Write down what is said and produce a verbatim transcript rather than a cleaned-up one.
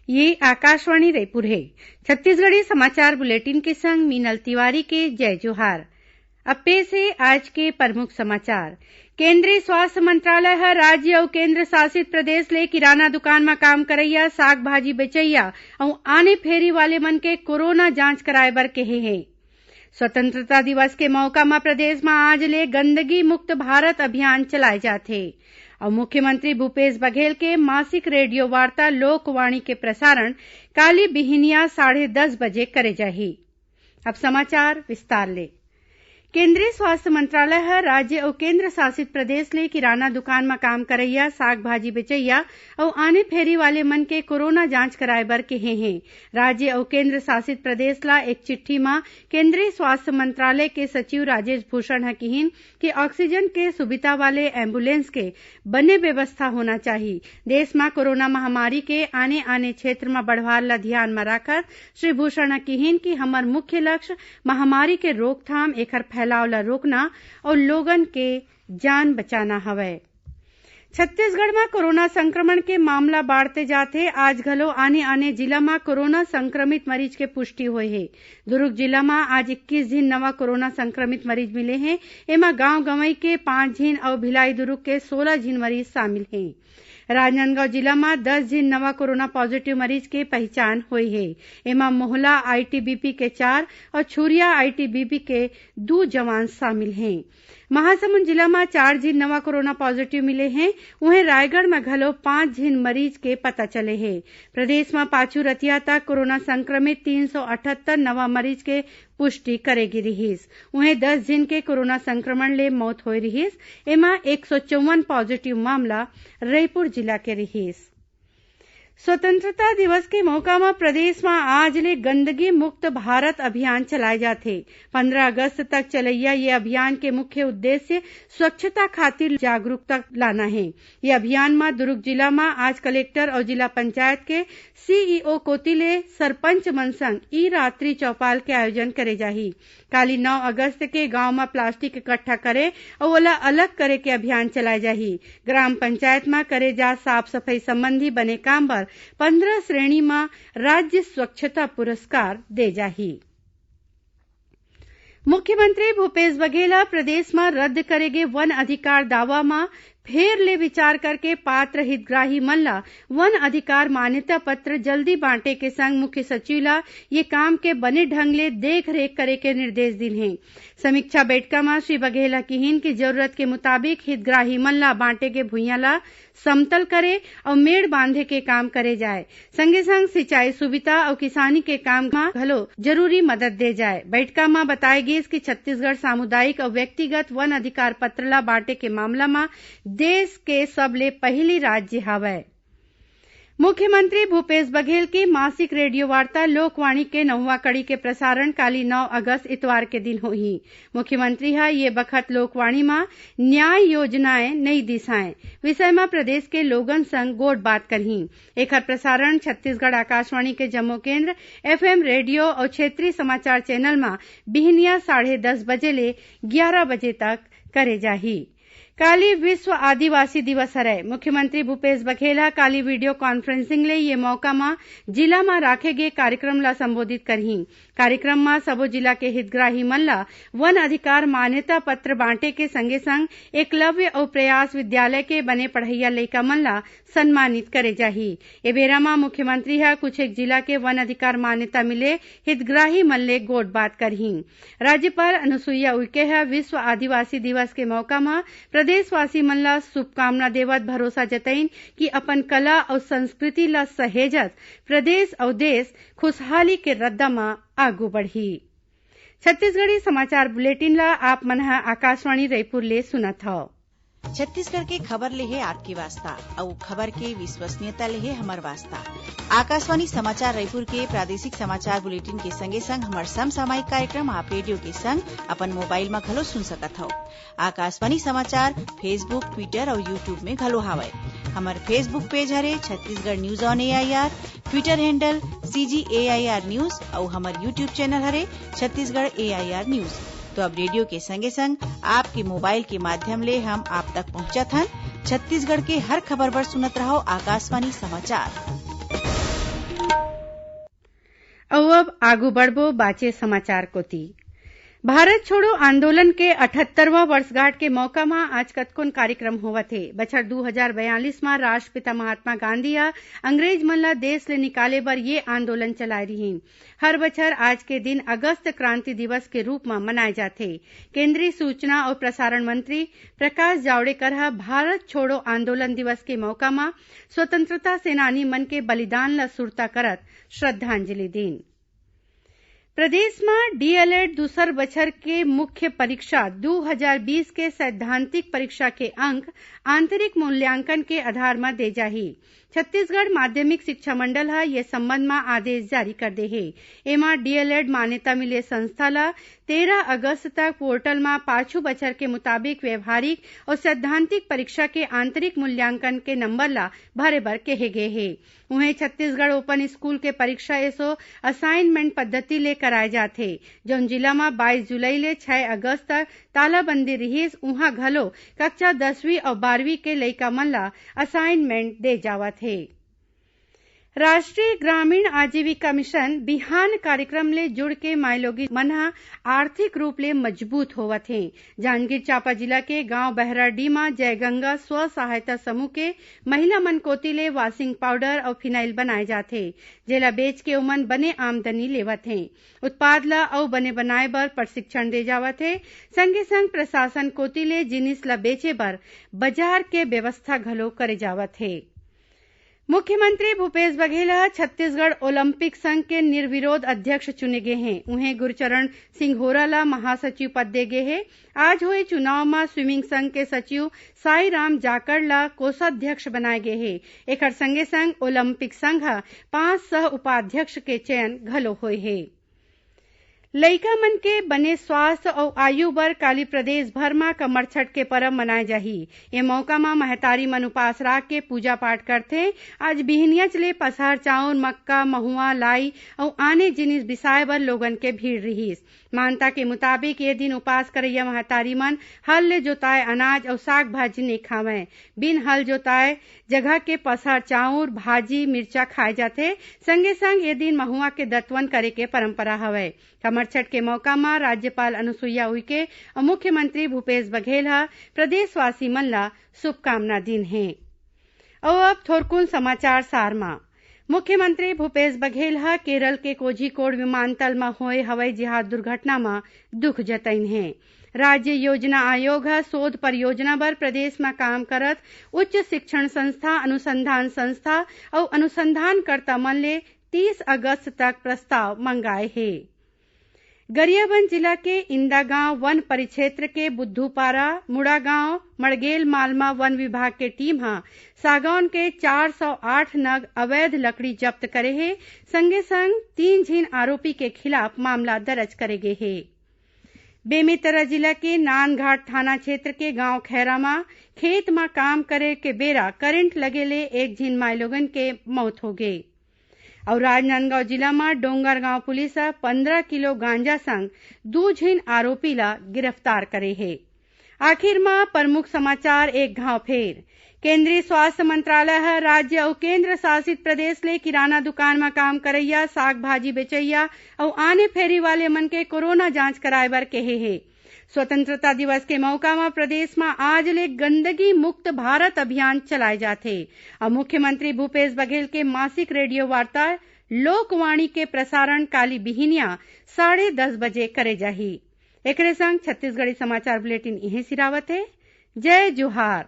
ये आकाशवाणी रायपुर हे। छत्तीसगढ़ी समाचार बुलेटिन के संग मीनल तिवारी के जय जोहार। अब पेश हे आज के प्रमुख समाचार। केंद्रीय स्वास्थ्य मंत्रालय ह राज्य अउ केंद्र शासित प्रदेश ले किराना दुकान म काम करइया, साग भाजी बेचइया अउ आने फेरी वाले मन के कोरोना जांच कराए बर केहे हे। स्वतंत्रता दिवस के मौका म प्रदेश म आज ले गंदगी मुक्त भारत अभियान चलाए जात हे। अउ मुख्यमंत्री भूपेश बघेल के मासिक रेडियो वार्ता लोकवाणी के प्रसारण काली बिहिनिया साढ़े दस बजे करे जाही। अब समाचार विस्तार ले। केंद्रीय स्वास्थ्य मंत्रालय ह राज्य अउ केंद्र शासित प्रदेश ले किराना दुकान म काम करइया, साग भाजी बेचइया अउ आने फेरी वाले मन के कोरोना जांच कराए बर केहे हे। राज्य अउ केंद्र शासित प्रदेश ला एक चिट्ठी म केंद्रीय स्वास्थ्य मंत्रालय के सचिव राजेश भूषण ह किहिन कि ऑक्सीजन के सुविधा वाले एम्बुलेंस के बने व्यवस्था होना चाही। देश म कोरोना महामारी के आने-आने क्षेत्र म बढ़वार ल धियान म राखत श्री भूषण ह किहिन कि हमर मुख्य लक्ष्य महामारी के रोकथाम, एखर फैलाव ल रोकना अउ लोगन के जान बचाना हवय। छत्तीसगढ़ म कोरोना संक्रमण के मामला बाढ़ते जात हे। आज घलो आने-आने जिला म कोरोना संक्रमित मरीज के पुष्टि होए हे। दुरूग जिला म आज इक्कीस झिन नवा कोरोना संक्रमित मरीज मिले हें। एमा गांव गंवई के पांच झिन अउ भिलाई दुरूग के सोला झिन मरीज शामिल हें। राजनांदगांव जिला म दस झिन नवा कोरोना पॉजिटिव मरीज के पहिचान होए हे। एमा मोहला आईटीबीपी के चार अउ छुरिया आईटीबीपी के दू जवान शामिल हें। महासमुंद जिला म चार झिन नवा कोरोना पॉजिटिव मिले हें, उहें रायगढ़ म घलो पांच झिन मरीज के पता चले हे। प्रदेश म पाछू रतिया तक कोरोना संक्रमित तीन सौ अठहत्तर नवा मरीज के पुष्टि करे गे रिहिस। उहें दस झिन के कोरोना संक्रमण ले मौत होए रिहिस। एमा एक सौ चौवन पॉजिटिव मामला रईपुर जिला के रिहिस। स्वतंत्रता दिवस के मौका म प्रदेश म आज ले गंदगी मुक्त भारत अभियान चलाए जाथे। पंद्रह अगस्त तक चलइया ये अभियान के मुख्य उद्देश्य स्वच्छता खातिर जागरूकता लाना हे। ये अभियान म दुरूग जिला म आज कलेक्टर अउ जिला पंचायत के सीईओ कोति ले सरपंच मन संग ई रात्रि चौपाल के आयोजन करे जाही। काली नौ अगस्त के गांव म प्लास्टिक इकट्ठा करे अउ ओला अलग करे के अभियान चलाए जाही। ग्राम पंचायत म करे जा साफ सफई संबंधी बने काम बर पंद्रह श्रेणी म राज्य स्वच्छता पुरस्कार दे जाही। मुख्यमंत्री भूपेश बघेल ह प्रदेश म रद्द करे गे वन अधिकार दावा म फेर ले विचार करके पात्र हितग्राही मन ल वन अधिकार मान्यता पत्र जल्दी बांटे के संग मुख्य सचिव ल ये काम के बने ढंग ले देख रेख करे के निर्देश दिन हे। समीक्षा बैठका म श्री बघेल ह किहिन कि जरूरत के मुताबिक हितग्राही मन ल बांटे गे भुइयां ल समतल करे अउ मेड़ बांधे के काम करे जाए। संगे संग सिंचाई सुविधा अउ किसानी के काम म घलो जरूरी मदद दे जाए। बैठका म बताए गिस कि छत्तीसगढ़ सामुदायिक अउ व्यक्तिगत वन अधिकार पत्र ल बांटे के मामला म देश के सबले पहिली राज्य हवय। मुख्यमंत्री भूपेश बघेल के मासिक रेडियो वार्ता लोकवाणी के नौवां कड़ी के प्रसारण काली नौ अगस्त इतवार के दिन होही। मुख्यमंत्री ह ये बखत लोकवाणी म न्याय योजनाएं, नई दिशाएं विषय म प्रदेश के लोगन संग गोठ बात करही। एखर प्रसारण छत्तीसगढ़ आकाशवाणी के जम्मो केंद्र, एफएम रेडियो अउ क्षेत्रीय समाचार चैनल म बिहनिया साढ़े दस बजे ले ग्यारा बजे तक करे जाही। काली विश्व आदिवासी दिवस हरय। मुख्यमंत्री भूपेश बघेल ह काली वीडियो कॉन्फ्रेंसिंग ले ये मौका म जिला म राखे गे कार्यक्रम ल संबोधित करही। कार्यक्रम म सबो जिला के हितग्राही मन ल वन अधिकार मान्यता पत्र बांटे के संगे संग एकलव्य अउ प्रयास विद्यालय के बने पढ़इया लइका मन ल सम्मानित करे जाही। ए बेरा म मुख्यमंत्री ह कुछ एक जिला के वन अधिकार मान्यता मिले हितग्राही मन ले गोठ बात करही। राज्यपाल अनुसुईया उइके ह विश्व आदिवासी दिवस के मौका म प्रदेशवासी मन ल शुभकामना देवत भरोसा जतइन कि अपन कला अउ संस्कृति ल सहेजत प्रदेश अउ देश खुशहाली के रद्दा म आगू बढ़ही। छत्तीसगढ़ी समाचार बुलेटिन ल आप मन ह आकाशवाणी रईपुर ले सुनत हव। छत्तीसगढ़ के खबर ले हे आपके वास्ता, अउ खबर के विश्वसनीयता ले हे हमर वास्ता। आकाशवाणी समाचार रायपुर के प्रादेशिक समाचार बुलेटिन के संगे संग हमर समसामयिक कार्यक्रम आप रेडियो के संग अपन मोबाइल म घलो सुन सकत हव। आकाशवाणी समाचार Facebook, Twitter अउ YouTube में घलो हावय। हमर Facebook पेज हरे Chhattisgarh news on AIR, Twitter handle CG AIR news अउ हमर YouTube चैनल हरे छत्तीसगढ़ एआईआर न्यूज। तो अब रेडियो के संगे संग आपके मोबाइल के माध्यम ले हम आप तक पहुंचत हन। छत्तीसगढ़ के हर खबर बर सुनत रहव आकाशवाणी समाचार। तो अब आगू बढ़बो बाचे समाचार कोति। भारत छोड़ो आंदोलन के अठहत्तरवां वर्षगांठ के मौका म आज कतकोन कार्यक्रम होवत हे। बछर दू हजार बयालीस म राष्ट्रपिता महात्मा गांधी ह अंग्रेज मन ल देश ले निकाले बर ये आंदोलन चलाए रिहीन। हर बछर आज के दिन अगस्त क्रांति दिवस के रूप म मनाए जाथे। केंद्रीय सूचना अउ प्रसारण मंत्री प्रकाश जावड़ेकर ह भारत छोड़ो आंदोलन दिवस के मौका म स्वतंत्रता सेनानी मन के बलिदान ल सुरता करत श्रद्धांजलि दीन। प्रदेश म डीएलएड दूसर बछर के मुख्य परीक्षा दू हजार बीस के सैद्धांतिक परीक्षा के अंक आंतरिक मूल्यांकन के आधार म दे जाही। छत्तीसगढ़ माध्यमिक शिक्षा मंडल ह ये संबंध म आदेश जारी कर दे हे। एमा डीएलएड मान्यता मिले संस्था ल तेरह अगस्त तक पोर्टल म पाछू बछर के मुताबिक व्यवहारिक अउ सैद्धांतिक परीक्षा के आंतरिक मूल्यांकन के नंबर ल भरे बर केहे गे हे। उहें, छत्तीसगढ़ ओपन स्कूल के परीक्षा एसो असाइनमेंट पद्धति ले कराए जाथे। जौन जिला म बाईस जुलाई ले छह अगस्त तक तालाबंदी रिहिस, उहां घलो कक्षा दसवीं अउ बारहवीं के लइका मन ल असाइनमेंट दे जावत हे। राष्ट्रीय ग्रामीण आजीविका मिशन बिहान कार्यक्रम ले जुड़ के माईलोगिन मन ह आर्थिक रूप ले मजबूत होवत हे। जांजगीर चांपा जिला के गांव बहराडीह म जय गंगा स्व सहायता समूह के महिला मन कोति ले वाशिंग पाउडर अउ फिनाइल बनाए जाथे, जेला बेच के ओमन बने आमदनी लेवत हें। उत्पाद ल अउ बने बनाए बर प्रशिक्षण दे जावत हे। संगे संग प्रशासन कोति ले जिनिस ल बेचे बर बाजार के व्यवस्था घलो करे जावत हे। मुख्यमंत्री भूपेश बघेल ह छत्तीसगढ़ ओलंपिक संघ के निर्विरोध अध्यक्ष चुने गे हें। उहें, गुरचरण सिंह होरा ल महासचिव पद दे गे हे। आज होए चुनाव म स्वीमिंग संघ के सचिव साई राम जाकड़ ल कोषाध्यक्ष बनाए गे हे। एखर संगे संग ओलंपिक संघ ह पांच सह उपाध्यक्ष के चयन घलो होए हे। लइका मन के बने स्वास्थ्य अउ आयु बर काली प्रदेश भर म कमरछठ के परब मनाए जाही। ए मौका म महतारी मन उपास राख के पूजा पाठ करथे। आज बिहनियाच ले पसहर चाउर, मक्का, महुआ, लाई अउ आने जिनिस बिसाए बर लोगन के भीड़ रिहिस। मानता के मुताबिक, ये दिन उपास करइया महतारी मन हल ले जोताए अनाज अउ साग भाजी नइ खावंय। बिन हल जोताए जगह के पसहर चाउर, भाजी, मिर्चा खाए जाथे। संगे संग ये दिन महुआ के दतवन करे के परंपरा हवय। कमरछठ के मौका म राज्यपाल अनुसुईया उइके अउ मुख्यमंत्री भूपेश बघेल ह प्रदेशवासी मन ल शुभकामना दीन हे। अउ अब थोरकुन समाचार सार म। मुख्यमंत्री भूपेश बघेल ह केरल के कोझिकोड विमानतल म होए हवई जहाज दुर्घटना म दुख जतइन हे। राज्य योजना आयोग ह शोध परियोजना बर प्रदेश म काम करत उच्च शिक्षण संस्था, अनुसंधान संस्था अउ अनुसंधानकर्ता मन ले तीस अगस्त तक प्रस्ताव मंगाए हे। गरियाबंद जिला के इंदागांव वन परिक्षेत्र के बुद्धूपारा, मुड़ागांव, मड़गेल मालमा वन विभाग के टीम ह सागौन के चार सौ आठ नग अवैध लकड़ी जब्त करे हे। संगे संग तीन झिन आरोपी के खिलाफ मामला दर्ज करे गे हे। बेमेतरा जिला के नानघाट थाना क्षेत्र के गांव खैरा म खेत म काम करे के बेरा करंट लगे ले एक झिन माईलोगन के मौत हो गे। अउ राजनांदगांव जिला म डोंगरगांव पुलिस ह पंद्रह किलो गांजा संग दू झिन आरोपी ल गिरफ्तार करे हे। आखिर म प्रमुख समाचार एक घांव फेर। केंद्रीय स्वास्थ्य मंत्रालय ह राज्य अउ केंद्र शासित प्रदेश ले किराना दुकान म काम करइया, साग भाजी बेचइया अउ आने फेरी वाले मन के कोरोना जांच कराए बर केहे हे। स्वतंत्रता दिवस के मौका म प्रदेश म आज ले गंदगी मुक्त भारत अभियान चलाए जाथे। अउ मुख्यमंत्री भूपेश बघेल के मासिक रेडियो वार्ता लोकवाणी के प्रसारण काली बिहिनिया साढ़े दस बजे करे जाही। एकरे संग छत्तीसगढ़ी समाचार बुलेटिन इहें सिरावत हे। जय जोहार।